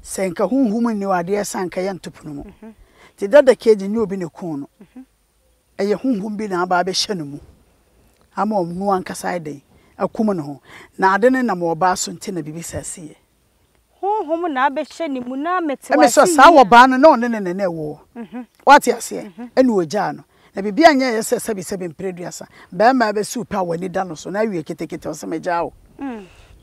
Sɛ nka honhom nni hɔ a, adeɛ sa nka yɛnto pono mu. Nti Dada Kedi nyɛ obi na ɛkuu no. Ɛyɛ honhom bi na aba abɛhyɛ no mu ama ɔno ankasa ayɛ dɛn? Akum ne ho. Na ade no nam ɔbaa so nti na biribi saa siiɛ. Honhom na abɛhyɛ ne mu na mete Ɛme w'ase sɛ saa yi a. ɔbaa no na ɔne ne nana ɛwɔ hɔ. Woate aseɛ? Ɛna ɔgyaa no. Na biribi anyɛ yɛ sɛ sɛbisɛbi mprɛ aduasa, barima bɛsi wo pɛ a w'ani da no so na awie ketekete ɔse megyaa wo.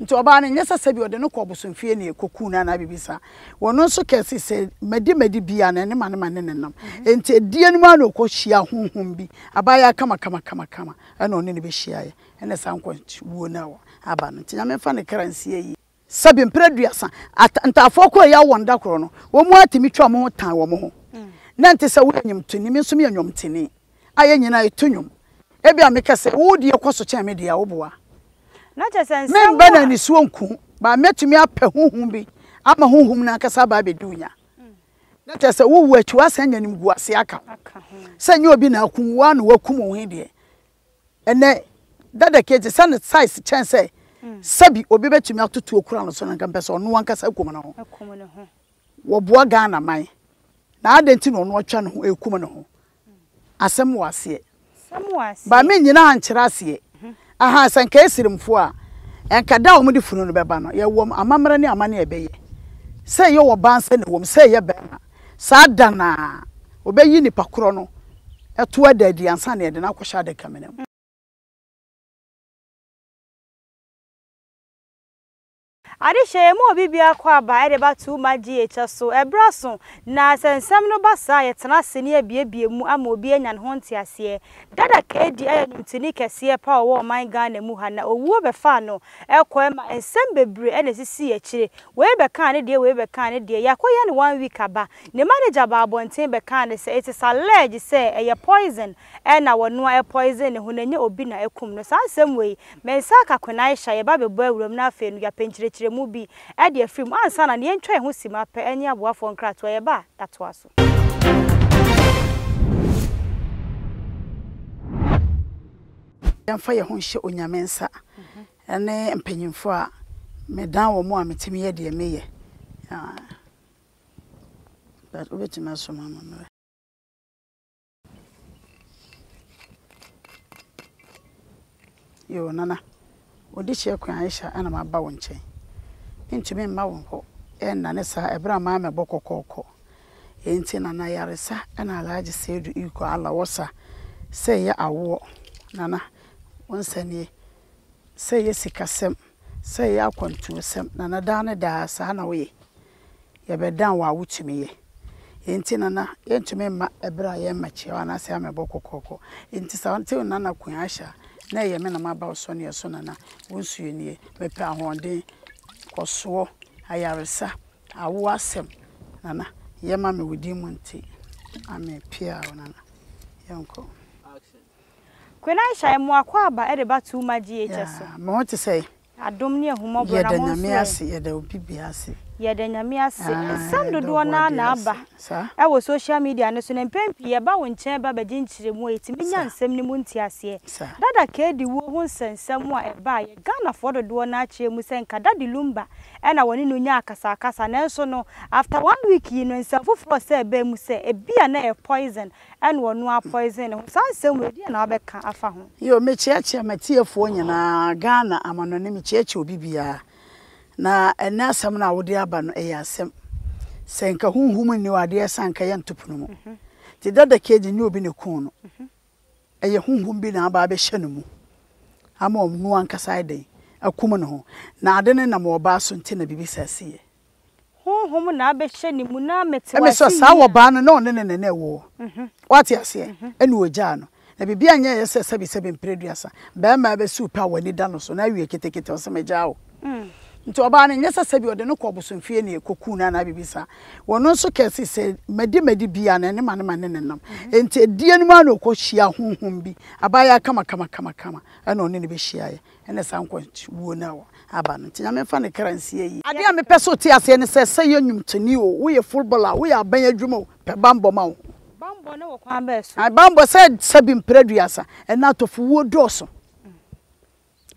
Nti ɔbaa no nyɛ sɛ sɛbi ɔde no kɔɔ bosomfie na ɛkɔkuu no anaa biribi saa. Ɔno nso kɛse sɛ madi madi biara no ɛne ma ne ma ne nenam. Nti adie no mu ara na ɔkɔhyiaa honhom bi, abaayewa kama kama kama kama ɛna ɔne no bɛhyiaeɛ. Ɛna saa nkɔnwuo no aba no. Nti Nyame mfa ne kra nsie yie. Sɛbi mprɛ aduasa, at, ntaafoɔ koro a yɛawo wɔn da koro no, wɔn ara tumi twa wɔn ho tan wɔn ho. Na ɛnte sɛ woyɛ nnwomtoni, me nso meyɛ nnwomtoni, a yɛn nyinaa yɛto nnwom. Ebia meka sɛ, wo deɛ kɔ so kyɛn me deɛ a, woboa. Na kyerɛ sɛ nsɛm Memba na a. anisuo nku, but mɛtumi apɛ honhom bi ama honhom no ankasa aba abɛdi wo nya. Na kyerɛ sɛ wowu akyi, woasan anya animguaseɛ aka ho. Sɛ ɛnyɛ obi na akum wo, wo ara na woakum wo ho yi deɛ, Ɛnɛ dada kei te sɛ ne size kyɛn sɛ sɛbi obi bɛtumi ato tuo kura no so no nka mpɛ sɛ ɔno ankasa kum ne ho. Wɔboa Ghana man na adɛn nti na ɔno atwa ne ho ɛkum ne ho? Asɛm wɔ aseɛ. Ba me nyina ankyerɛ aseɛ. Aha sɛ nka ɛsirimfoɔ a nka da a wɔde funu no bɛba no yɛwɔ amammerɛ ne amanneɛ a ɛbɛyɛ. Sɛ ɛyɛ ɔbaa nsa na ɛwɔ mu sɛ ɛyɛ bɛrima Saa da no ara, wɔbɛyi nipa korɔ no to ada adi ansa na yɛde no akɔhyɛ adakamena mu. Adehyɛ, Yɛma obi biako aba de ba Too Much GH so. Ɛberɛ aso, na sɛ nsɛm no ba saa a, yɛtena ase na yɛbuebue mu ama obi anya ne ho nteaseɛ. Dada Kedi yɛ nnwomtoni kɛseɛ pa a ɔwɔ ɔman Ghana mu ha, na owuo bɛfaa no kɔɛ ma nsɛm bebree na ɛsisii akyire. Wei bɛkaa ne deɛ wei bɛkaa ne deɛ, yɛakɔyɛ no one week aba. Ne manager baa abɔnten bɛkaa no sɛ it is alleged sɛ ɛyɛ poison na wɔnoa poison ne ho na ɛnyɛ obi na akum no. Saa nsɛm wei, me nsa aka Queen Aisha, yɛba abɛbɔ awuram na afei no yɛapɛ nkyerɛkyerɛmu bi de afiri mu. Ansa na no yɛntwa yɛn ho simma pɛ ne aboafoɔ nkratoɔ, yɛba a yɛatoa so. Yɛmfa yɛn ho nhyɛ Onyame nsa ne mpanyimfo a medan wɔn a metumi yɛ deɛ meyɛ. But wobɛtumi asoma ma me. Yoo Nana, wo dehyeɛ Queen Aisha na maba wo nkyɛn. Mentumi mma wo hɔ nnane saa ɛberɛ a maa mɛbɔ kɔkɔɔkɔ. Enti Nana yaresa na Alhaji Seidu Iko Allah wɔ sa sɛ ɛyɛ awoɔ. Nana, wo nsa nie. Sɛ ɛyɛ sikasɛm, sɛ ɛyɛ akwantuosɛm, Nana daa ne daa saa na woyɛ. Yɛbɛdan wo a wotumi yɛ. Enti Nana, yɛntumi mma ɛberɛ a yɛmma kyia wo anaasɛ yɛammɛbɔ kɔkɔɔkɔ. Enti sɛ wote wo Nana Queen Aisha a, na ɛyɛ me na maba wo sɔneɛ so Nana. Wo nsuo nie. Mepɛ ahoɔden, kɔsoɔ, ayaresa, awoɔ asɛm. Nana, yɛ ma me wo din mu nti. Amen. Piaw Nana. Yɛnkɔ. Queen Aisha, yɛ mo akwaaba de ba Too Much GHS so. Yeah, me ho te sɛn? Adom ne ahummɔborɔ na Yɛda mo nso Nyame ɛ? ase, yɛda obi biara ase. Yɛda Nyame ase. Ah, Nsɛm yɛda dodoɔ no ara Ɔbɔadeɛ na ase. aba Saa. wɔ social media no so na mpɛn pii yɛba wo nkyɛn ba bɛgye nkyerɛmu a yɛtumi nya Saa. nsɛm no mu nteaseɛ. Saa. Dada Kedi wuo ho nsɛnsɛm a ɛbaeɛ, Ghanafoɔ dodoɔ no ara kyerɛ mu sɛ nka Daddy Lumba na wɔne no nyaa akasakasa nanso no after one week yi no nsɛm foforɔ sɛ ɛbaa mu sɛ ebia na ɛyɛ poison Ɛna ɔno ara poison ne ho. Saa nsɛm wei deɛn na wobɛka afa ho? Yoo mekyeakyea matiefoɔ nyinaa Ghana amanɔne mekyeakyea obi biara na ɛnɛ asɛm no a wode aba no ɛyɛ asɛm sɛ nka honhom nni hɔ adeɛ sa nka yɛnto pono mu nti dada kedi nyɛ obi na ɛkuu no ɛyɛ honhom bi na aba abɛhyɛ no mu ama ɔno ankasa ayɛ dɛn akum ne ho na ade no nam ɔbaa so nti na biribi saa siiɛ. Honhom na abɛhyɛ ne mu na mete Ɛme w'ase sɛ saa yi a. ɔbaa no na ɔne ne nana ɛwɔ hɔ. Wate aseɛ? Ɛna ɔgyaa no. Na biribi anyɛ yɛ sɛ sɛbi sɛbi mprɛ aduasa. Barima bɛsi wo pɛ a w'ani da no so na awie ketekete ɔse megyaa wo. Nti ɔbaa no nyɛ sɛ sɛbi ɔde no kɔɔ bosomfie na ɛkɔkuu no anaa biribi saa. Ɔno nso kɛse sɛ madi madi biara no ɛne ma ne ma ne nenam. Nti ɛdie no mu ara na ɔkɔhyiaa honhom bi, abaayewa kama kama kama kama ɛna ɔne no bɛhyiaeɛ. Ɛna saa nkwa wuo no a aba no nti Nyame mfa ne kra nsie yie. Adeɛ a mepɛ sɛ wote aseɛ ne sɛ, sɛ yɛ nnwomtoni o, woyɛ footballer o, woyɛ aban adwuma o, pɛ banbɔ ma wo ho. Banbɔ no wɔ kwan bɛn so? Ae, banbɔ sɛ sɛbi mprɛ aduasa, ɛnɛ atɔfowuo dɔɔso.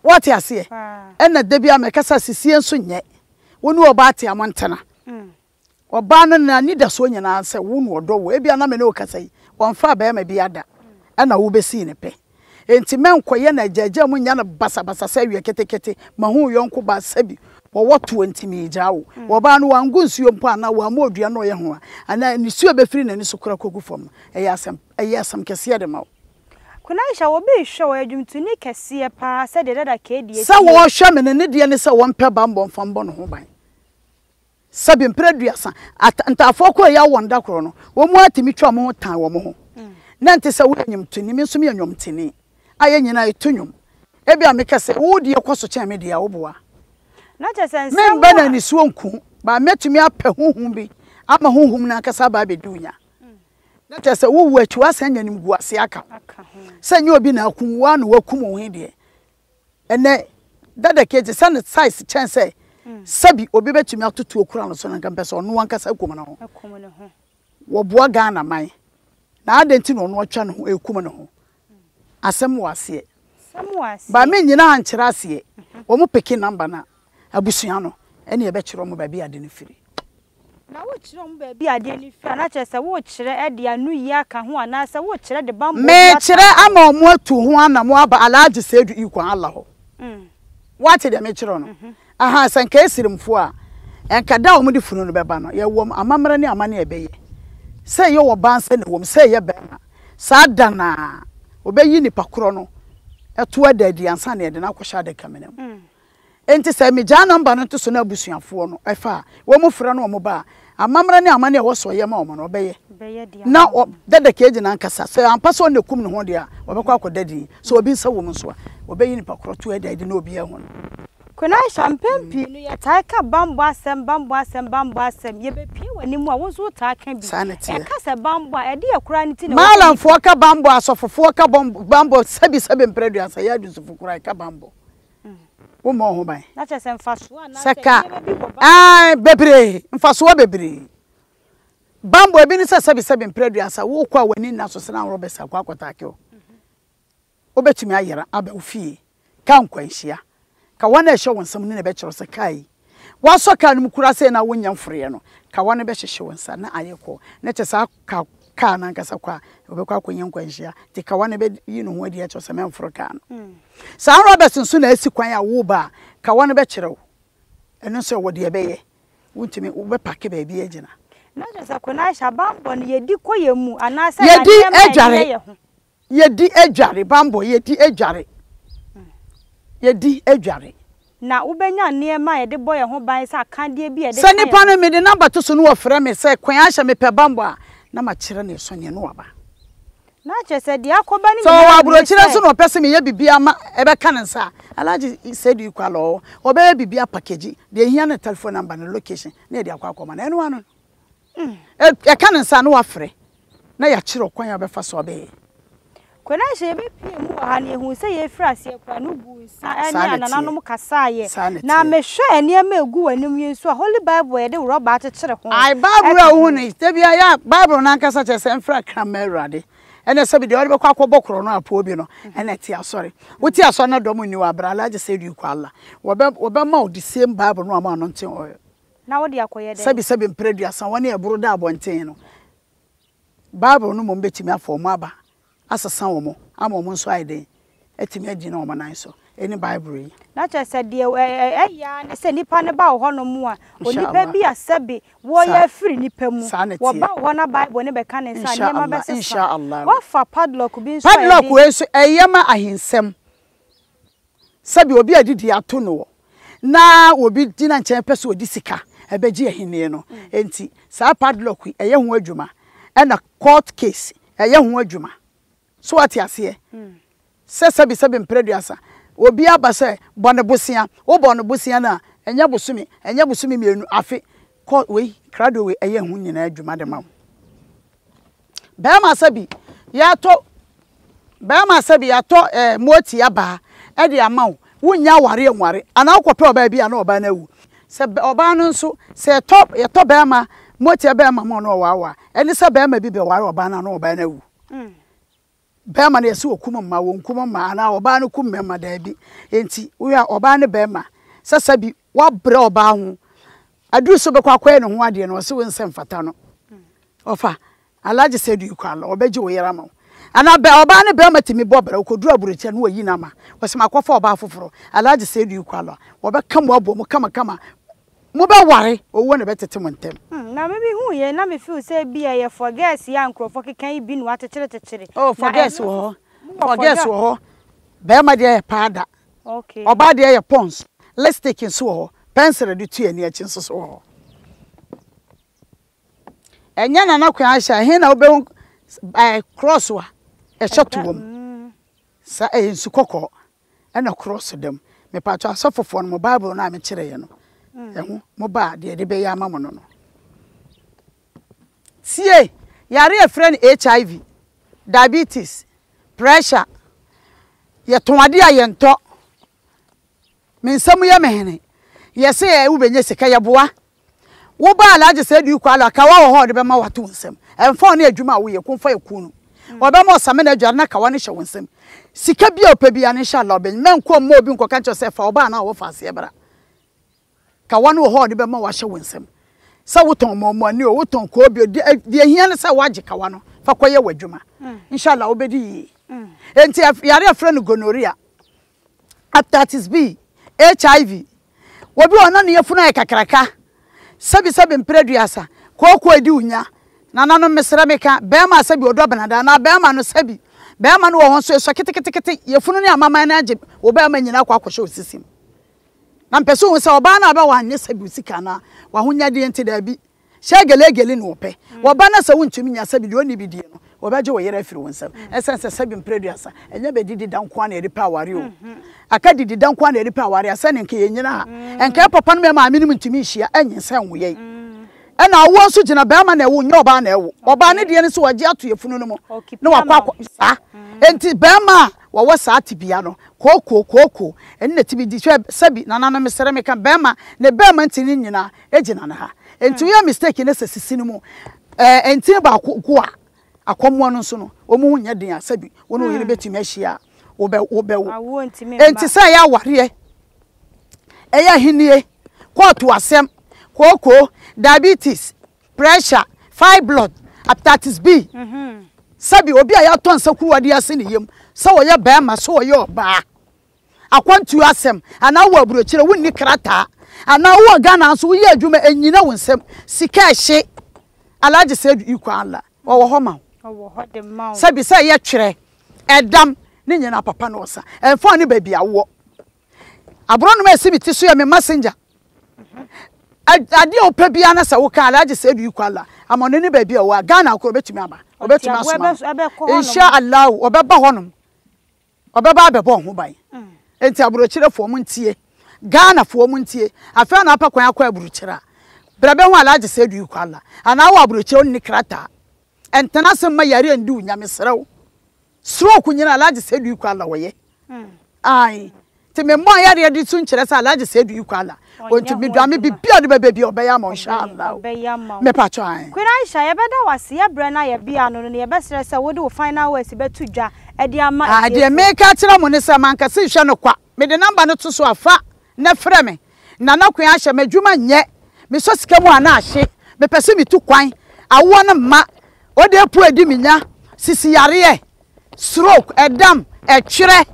Woate aseɛ? Paa. Ɛna da biara mɛka sɛ asisie nso nyɛ. Wo ne ɔbaa te a montena. Ɔbaa no n'anidasoɔ nyinaa sɛ wo na ɔdɔ wo. Ebia na me ne wo kasa yi, ɔmfaa barima biara da, ɛna wobɛsii no pɛ. Enti mɛnkɔyɛ no agyaagyaa mu nyɛ no basabasa sɛ awia ketekete. Mahu wo yɔnko baa sɛbi wɔwɔ toɔ nti meregyaa wo. Ɔbaa no wangu nsuo mpo anaa wammɔ odua na ɔyɛ ho a, anaa nisuo a ɛbɛfiri n'ani so koraa kɔgu fam no, ɛyɛ asɛm, ɛyɛ asɛm kɛseɛ de ma wo. Kunaisha, obi rehwɛ wo, ɔyɛ dwomtoni kɛseɛ paa sɛdeɛ Dada KD Sɛ teɛ yi. wɔrehwɛ me no, ne deɛ ne sɛ wɔmpɛ bammɔ mfa mbɔ ne ho ban. Sɛbi mprɛ aduasa, at, ntaafoɔ korɔ yɛ wɔn da korɔ no, wɔn ara tumi twa wɔn ho tan wɔn ho. Na ɛnte sɛ woyɛ nnwomtoni, me nso meyɛ nnwomtoni, a yɛn nyinaa yɛto nnwom. Ebia meka sɛ, wo deɛ kɔ so kyɛn me deɛ a, woboa. Na kyerɛ sɛ nsɛm Memba na a. nisuo nku, but mɛtumi apɛ honhom bi ama honhom no ankasa aba abɛdi wo nya. Na kyerɛ sɛ wowu akyi, woasan anya animguaseɛ aka ho. Sɛ ɛnyɛ obi na akum wo, wo ara na woakum wo ho yi deɛ, Ɛnɛ dada kei te sɛ ne size kyɛn sɛ sɛbi obi bɛtumi ato tuo kura no so no nka mpɛ sɛ ɔno ankasa kum ne ho. Wɔboa Ghana man na adɛn nti na ɔno atwa ne ho ɛkum ne ho? Asɛm wɔ aseɛ. Ba me nyina ankyerɛ aseɛ. Wɔn peke number no a abusua no ɛne ɛbɛkyerɛ wɔn baabi ade no firi. Na wokyerɛ wɔn baabi a adeɛ no firi a, na kyerɛ sɛ worekyerɛ de anoyie aka ho anaasɛ worekyerɛ de bammɔ bi aka Merekyerɛ ho. ama wɔn atu ho anamɔ aba Alhaji Seidu Ikon Allah hɔ. Woate deɛ merekyerɛ wo no? Ahaa, sɛ nka Asirimfoɔ a, nka da a wɔde funu no bɛba no, yɛwɔ amammerɛ ne amanneɛ a ɛbɛyɛ. Sɛ ɛyɛ ɔbaa nsa na ɛwɔ mu, sɛ ɛyɛ barima, saa da no ara, wɔbɛyi nipa korɔ no to ada adi ansa na yɛde no akɔhyɛ adakamena mu. Enti sɛ megyaa nɔmba no to so na abusuafoɔ no fa a, wɔfrɛ na wɔba a, amammerɛ ne amanneɛ a ɛwɔ sɛ ɔyɛ ma wɔn no, ɔbɛyɛ. Na ɔ, Dada Keegye no ankasa, sɛ ampa sɛ ɔno na ɛkum ne ho deɛ a, ɔbɛkɔ akɔda din. Sɛ obi nsa wɔ mu nso a, wɔbɛyi nipa korɔ to ada adi na obiara ahu no. Queen Aisha, Mpɛn pii no yɛtaa ka bammɔ asɛm, bammɔ asɛm, bammɔ asɛm. Yɛbɛpue w'anim a, wo nso wotaa ka bi. Saa na ɛteɛ. Yɛka sɛ bammɔ a, ɛdeɛn koraa nti na ɛwɔ sɛ nnipa. Maalamfoɔ ka bammɔ, asɔfofoɔ ka bammɔ, sɛbisɛbi mprɛ aduasa, yɛn adunsifo koraa yɛka bammɔ. Wommɔ wo ho ban. Na kyerɛ sɛ mfasoɔ anaasɛ Sɛ ka nneɛma bi wɔ bammɔ. Ae, bebree, mfasoɔ bebree. Bammɔ, ebi ne sɛ sɛbisɛbi mprɛ aduasa, wokɔ a w'ani nna so sɛ na rɔbɛs akɔ akɔtaake wo. Wobɛtumi ayera aba wo fie. Kaa nkwanhyia. Kawa no a ɛhyɛ wo nsam no na ɛbɛkyerɛ wo sɛ kaa yi, woasɔ kaa no mu koraa sei na wonnya mforoeɛ no, kawa no bɛhyehye wo nsa na ayɛ kɔɔ. Na kyerɛ saa ka kaa no ankasa kɔ a, wobɛkɔ akɔnya nkwanhyia. Nti kawa no bɛyi ne ho adi akyerɛ wo sɛ mɛmforo kaa no. Saa rɔbɛs nso na asi kwan a woreba a, kawa no bɛkyerɛ wo. Ɛno nso ɛwɔ deɛ ɛbɛyɛ. Wontumi, wobɛpake baabi agyina. Na kyerɛ sɛ Konaisha, bammɔ no, yɛdi kɔ yɛn mu anaasɛ Yɛdi nneɛma a yɛde adware. yɛ yɛn ho? Yɛdi adware, bammɔ, yɛdi adware, yɛdi adware. Na wobɛnya nneɛma a yɛde bɔ yɛn ho ban sɛ akadeɛ bi a yɛde Sɛ ka yɛn nipa ho. no mede number to so na ɔfrɛ me sɛ Kwan ahyɛ mepɛ bammɔ a, na makyerɛ no ɛso neɛ na waba. Na kyerɛ sɛ deɛ akɔba no Sɛ ɔwɔ nyinaa wie aburokyire sɛ. nso na ɔpɛ sɛ meyɛ biribi ama ɛbɛka ne nsa a, Alhaji Seidu Ikwala ɔwɔ, ɔbɛyɛ biribi apakegyi, deɛ ɛhia ne telephone number ne location na yɛde akɔ akɔma no, ɛno ara no. Ɛka ne nsa a na wafrɛ na yɛakyerɛ ɔkwan a ɔbɛfa so abɛyɛ. Kwenahyɛ yɛbɛpie mu wɔ ha no yɛhuu sɛ yɛrefiri aseɛ koraa no woguu nsa Saa ne na ɛteɛ. anananom kasaeɛ. Saa na Na ɛteɛ. mehwɛ nneɛma a ɛgu w'anim yi nso a Holy Bible a yɛde rɔba akyekyere ho Ae, Bible ka a ho. wohu no yi, da biara yɛ a Bible no ankasa kyerɛ sɛ mfra kra mma Awurade. Ɛnna sɛbi deɛ ɔde bɛkɔ akɔbɔ korɔ no apoɔ bi no, ɛnna ɛte asɔre. Wote asɔre na dɔm nni hɔ a, bra Alhaji Seidu Iko Allah. Wɔbɛ, wɔbɛma wo the same Bible no a wɔn anointing oil. Na wode akɔyɛ dɛn? Sɛbisɛbi mprɛ aduasa, wɔn a ɛboro da abɔnten no, Bible no mmom bɛtumi afa wɔn aba asesa wɔn ama wɔn nso ayɛ dɛn? Atumi agyina wɔn nan so. Ɛne Bible yi. Na kyerɛ sɛ deɛ ɛyɛ ara ne sɛ nipa no ba wo hɔnom a, Insha onipa Allah. bi a sɛbe wɔreyɛ Saa, afiri nipa mu, saa na ɛteɛ. wɔba wo hɔ na Bible no bɛka ne nsa a, Insha nneɛma Allah, bɛsesa. Insha Allah. Woafa padlock bi nso a Padlock yɛde. wei nso, ɛyɛ ma ahensɛm. Sɛdeɛ obi a adidie ato noɔ na obi gyina nkyɛn pɛ sɛ ɔde sika bɛgye ahennie no nti, saa padlock yi ɛyɛ ho adwuma, ɛna court case ɛyɛ ho adwuma. So wate aseɛ? Sɛ sɛbisɛbi mprɛ aduasa, obi aba sɛ bɔ no bosea, wobɔ no bosea no a, ɛnyɛ bosome, ɛnyɛ bosome mmienu, afe, court wei, krado wei ɛyɛ ho nyinaa adwuma de ma wo. Bɛrima sɛbi yɛatɔ bɛrima sɛbi yɛatɔ ɛɛ eh, moti abaa ɛde ama wo wonnya aware nware anaa wokɔpɛ ɔbaa bi a na ɔbaa no awu sɛ ɔbaa no nso sɛ yɛtɔ yɛtɔ bɛrima moti bɛrima ma ɔno ɔwaawa ɛne sɛ bɛrima bi bɛware ɔbaa no a na ɔbaa no awu. Mm. Bɛrima no yɛse ɔkum mma, wɔnkum mma anaa ɔbaa no kum mmarima, daabi. Enti wohwɛ a ɔbaa ne bɛrima sɛ sɛbi woabrɛ ɔbaa ho. Aduru so bɛkɔ akɔyɛ ne ho adeɛ no, ɔse wo nsɛ mfata no. Ɔfa, Alhaji Seidu Ikwalo, ɔbɛgye wo yere ama wo. Anaa bɛ, ɔbaa ne bɛrima tumi bɔ bra, ɔkɔduru aburokyire no wayi no ama. Ɔse makɔfa ɔbaa foforɔ, Alhaji Seidu Ikwalo a, wɔbɛka mo abɔ mu kamakama. Mobɛware, owuo na ɛbɛtete mo ntɛm. Hmm, na me me hu yei na me feel sɛ ebia ɛyɛ forgets yi a nkurɔfoɔ keka yi bi na wɔakyekyere kyekyere. Oh, Na forgets ɛno wɔ hɔ, nso, mowɔ forgets forgets? wɔ hɔ. Bɛrima deɛ yɛ paada, Okay. Ɔbaa deɛ yɛ pons, lipstick nso wɔ hɔ, pencil a yɛde tu ani akyi nso so wɔ hɔ. Ɛnyɛ Nana Kwan Ahyɛ a, ɛhe na wobɛhu ɛɛ cross a ɛhyɛ to wɔ mu? Saa ɛyɛ nsu kɔkɔɔ ɛna cross da mu. Mepatwɔ asɔfofoɔ no mo Bible no a mekyerɛeɛ no, ɛho mo ba a deɛ yɛde bɛyɛ ama mo no no. Tie! Yare a yɛfrɛ no HIV, diabetes, pressure, yɛtɔn adeɛ a yɛntɔ, me nsa mu yɛ me hene, yɛse ɛ wobɛnya sika, yɛboa. Wo ba Alhaji Seidu Kwalo a, kawa wɔ hɔ a ɔde bɛma wo ato wo nsam. Ɛmfa wo ne adwuma a woyɛ, ko mfa yɛ kuo no. Ɔbɛma wo samina adware na kawa no hyɛ wo nsam. Sika bi a wopɛ biara no, inshallah wobɛnya. Mɛnkɔ mma obi nkɔka nkyerɛ wo sɛ fa wo ba anaa wo wɔfa aseɛ bra. Kawa no wɔ hɔ a ɔde bɛma wo ahyɛ wo nsam. Sɛ wotɔn mɔmɔne o, wotɔn koobi o, deɛ ehia ne sɛ woagye kawa no fa kɔyɛ w'adwuma. Inshallah wobɛdi yie. Enti yare a yɛfrɛ no gonorrhea, hepatitis B, HIV, obi wɔ hɔ na ne yafunu ayɛ kakraka, sɛbisɛbi mprɛ aduasa, kooko edi wo nya. Nananom mesrɛ meka, bɛrima a sɛbi ɔdɔ benada anaa bɛrima no sɛbi bɛrima no wɔ hɔ nso esɔ ketekete, yafunu ne amaman no agye wo bɛrima nyinaa akɔ akɔhyɛ wo sisi mu. Na mepɛ sɛ ohu sɛ ɔbaa no a ɔbɛware no nyɛ sɛ bi sika anaa w'ahonyadeɛ nti, daabi. Hyɛ gelegele na ɔpɛ. Wɔba na sɛ wontumi nya sɛbi deɛ ɔnni bi die no, wɔbɛgye wo yere afiri wo nsam. Ɛsiane sɛ sɛbi mprɛ aduasa, ɛnyɛ bɛdidi da nko ara na yɛde pɛ aware o. Aka didi da nko ara na yɛde pɛ aware a, sɛdeɛ nka yɛnnyina ha. Nka yɛn papa nom yɛn maame nom ntumi nhyia nyinsɛn nwo yɛn. Ɛna awoɔ nso gyina barima na ɛwo, nyɛ ɔbaa na ɛwo. Ɔbaa no deɛ ne sɛ ɔgye ato yafunu no mu na wakɔ akɔ saa. Enti barima a wɔwɔ saa tebea no, kookoo, kookoo, ɛno na ɛtumi di. Hwɛ, sɛbi, nananom mesrɛ meka, barima, ne barima ntini nyinaa gyina ne ha. Enti woyɛ mistake ne sɛ sisi no mu ɛɛ ntini baako go a, akɔmmoa no nso no, wɔn ho nyɛ den a, sɛbi, wo ne wo yere bɛtumi ahyia a, wobɛ, wobɛwo. Enti sɛ ɛyɛ awareɛ, ɛyɛ ahennie, kɔɔto asɛm, kookoo, diabetes, pressure, fibroid, hepatitis B. Sɛbi obi a yɛatɔ nsa kuruwa de ase ne yam, sɛ ɔyɛ barima, sɛ ɔyɛ ɔbaa, akwantuo asɛm, anaa wowɔ aburokyire, wonni krataa, anaa wowɔ Ghana nso woyɛ adwuma, ɛnyina wo nsam, sika ɛhye, Alhaji Seidu Iko Allah, ɔwɔ hɔ ma wo. Sɛbi sɛ ɛyɛ twerɛ, ɛdam, ne nyinaa papa na ɔsa. Ɛmfa wo ne baabi a wowɔ. Aborɔnoma a ɛsi me ti so yɛ me messenger. Adeɛ a wopɛ biara na sɛ woka Alhaji Seidu Ikwala ama ɔno ne baabi a ɔwɔ a Ghana koraa ɔbɛtumi aba. Ɔbɛtumi asoma no. Insha Allahu ɔbɛba hɔnom. Ɔbɛba abɛbɔ wo ho ban. Enti aburokyerefoɔ mo ntie. Ghanafoɔ mo ntie. Afei na wapɛ kwan akɔ aburokyire a, bra bɛhu Alhaji Seidu Ikwala. Anaa wowɔ aburokyire wonni krataa. Ɛntena ase mma yareɛ ndi wo nya mesrɛ wo. Stroke nyina Alhaji Seidu Ikwala ɔyɛ. Ae. Nti me mmɔ yareɛ de so nkyerɛ sɛ Alhaji Seidu Ikwala. Ɔnti me dua me bibia ɔde bɛbɛ bia ɔbɛyɛ ama wo inshallah. Me pakyɛ ae. Queen Aisha yɛbɛda wo ase yɛ brɛ no a yɛbea ano no na yɛbɛsrɛ sɛ wode wo final words bɛto dwa de ama Ah deɛ atiefoɔ. meka akyerɛ mo ne sɛ mankasa nhwɛ no kwa. Mede number no to so a fa na frɛ me. Nana Queen Aisha m'adwuma nyɛ. Mesɔ sika mu a na ahye. Mepɛ sɛ metu kwan. Awoɔ no mma. Ode apu adi me nya, sisi yareɛ, stroke, ɛdam, ɛtwerɛ.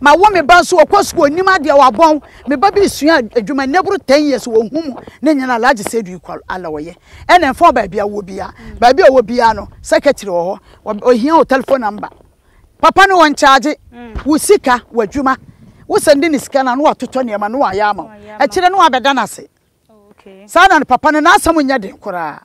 Ma wo me ba nso ɔkɔ sukuu ɔnim adeɛ wabɔn. Me ba bi resua adwuma nnɛ boro 10 years ɔnhu mu ne nyina Alhaji Seidu Equal Allah ɔyɛ. Ɛna ɛmfa wo baabi a wowɔ biara. Baabi a ɔwɔ biara no secretary wɔ hɔ. Ɔhia wo telephone number. Papa no ɔnkyagye wo sika, w'adwuma. Wo sɛnde ne sika no a na watotɔ nneɛma na wayɛ ama wo. Akyire no wabɛda no ase. Saa na papa no n'asɛm nyɛ den koraa.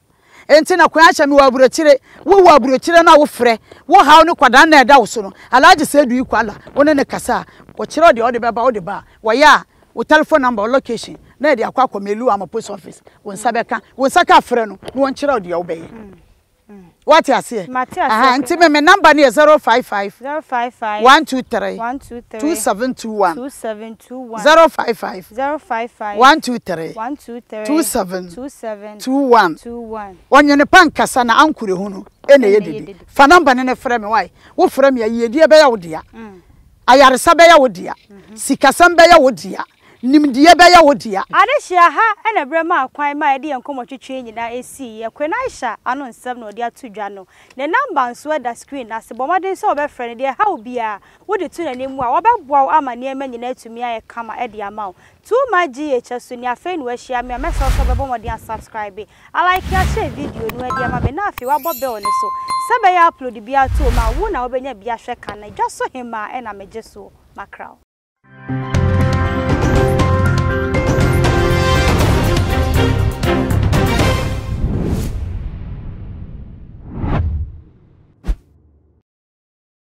Enti na kwan ahyɛ me wɔ aburokyire. Wo wɔ aburokyire no a wofrɛ, wo haw ne kwadaa nna a ɛda wo so no, Alhaji Seidu Ikwala, wo ne no kasa a, ɔkyerɛ wo deɛ ɔde bɛba, wode ba a, wɔyɛ a, wo telephone number, wo location, na yɛde akɔ akɔ mailu ama post office, wo nsa bɛka. Wo nsa ka a, frɛ no na ɔnkyerɛ wo deɛ wobɛyɛ. Wate aseɛ? Mate aseɛ Aha, nti me me number no yɛ 055 055 123 123 2721 2721 055 055 123 123 27 27 21 21. Ɔnye ne pa nkasa na ankorɛ hunu na ɛyɛ Ɛna ɛyɛ dede. dede. Fa number no na frɛ me wai. Wo frɛ me a yiedie bɛyɛ wo dea. Ayaresa bɛyɛ wo dea. Sikasɛm bɛyɛ wo dea. Nimdeɛ bɛyɛ wo dea. Adehyeɛ ha na berɛ maa kwan ma yɛde yɛn nkɔmmɔtwetwe nyinaa siiɛ. Queen Aisha ano nsɛm na ɔde ato dwa no. Ne number nso da screen no ase. Bɔ mmɔden sɛ wobɛfrɛ no. Deɛ ɛha wo biara, wode to n'anim a, wɔbɛboa wo ama nneɛma nyinaa atumi ayɛ kama de ama wo. Too much GH so ni afei na wahyia me a, mɛsrɛ wo sɛ wobɛbɔ mmɔden asubscribe, alike, ahyɛ video no de ama me na afei woabɔ bell no so sɛ ɛbɛyɛ a upload biara to mu a, wo na wobɛnya bi ahwɛ kan. Dwa so hemaa na megye soɔ. Mackerel.